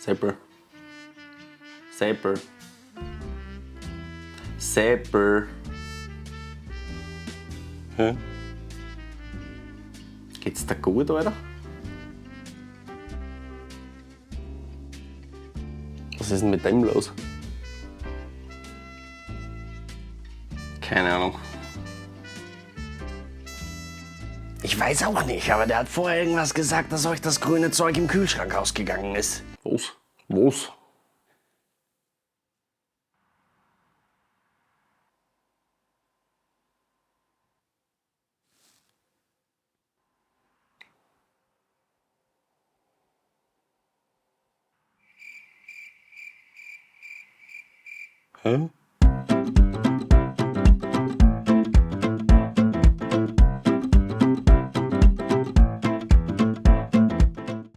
Sepper. Sepper. Sepper. Hä? Geht's dir gut, Alter? Was ist denn mit dem los? Keine Ahnung. Ich weiß auch nicht, aber der hat vorher irgendwas gesagt, dass euch das grüne Zeug im Kühlschrank ausgegangen ist. Was? Was? Hä?